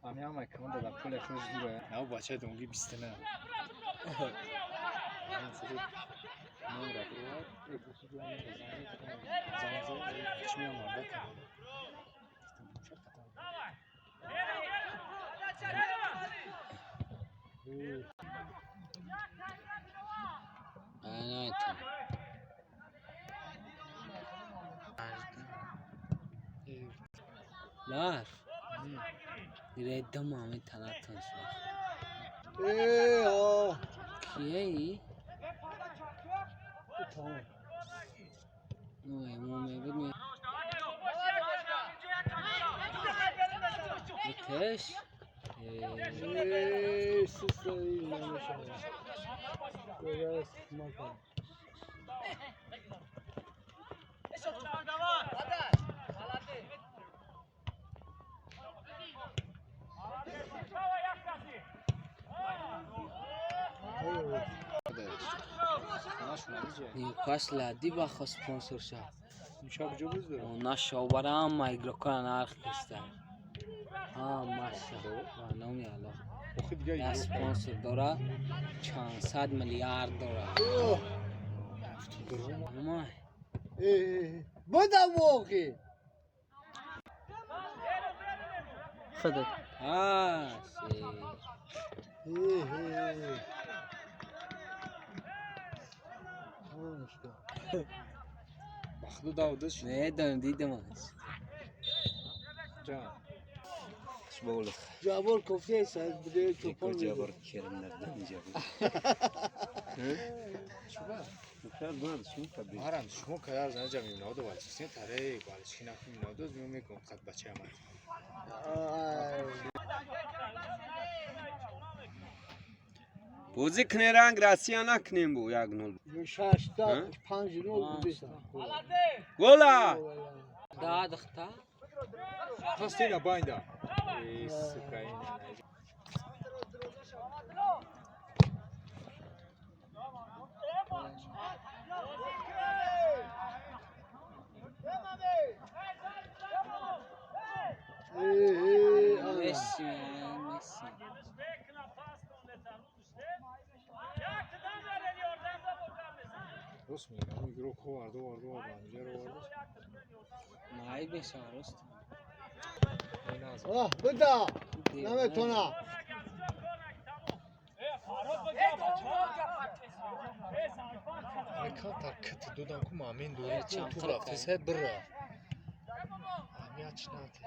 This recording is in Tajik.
Ами ҳамаи команда дар поле хуш дура. Нав бачаи донги 29. Lar. Reddam Ahmet Talat Kiye? Tamam. No, امام بود Müthiş. Ньюкасл ди бахо спонсор ша. Имшаб куҷо боз дорад? Она шобара ҳама игрокора нарх киста. Ҳамаша. Ба номи Аллоҳ. Охи дига Я спонсор дора чанд сад миллиард дора. Омай. Буда воқи. Худат. А, се. Бахду давдаш. Медонам, дидамаш. Ҷан. Ҷабор кофтаи сад буде чопон. Ҷабор керимлардан ҷабор. Чуба? Шумо Арам шумо кадар зана ҷа мимнодо валчисне таре валчи наку мимнодо миё мекун қад бача амад. Бозӣ кунем ранг Россия накунем бу 1-0. 6 5-0 буд. Гола! Да, духта. Пастина байнда. Э, сука. Месси, Месси. Рост мегам, игрок овард, овард, овард, анҷаро овард. Маиб мешава, рост. Оҳ, буда. Наметона. Камтар кит додам ку мамин дори ку ту рафти се бира. Аҳамият чи нате.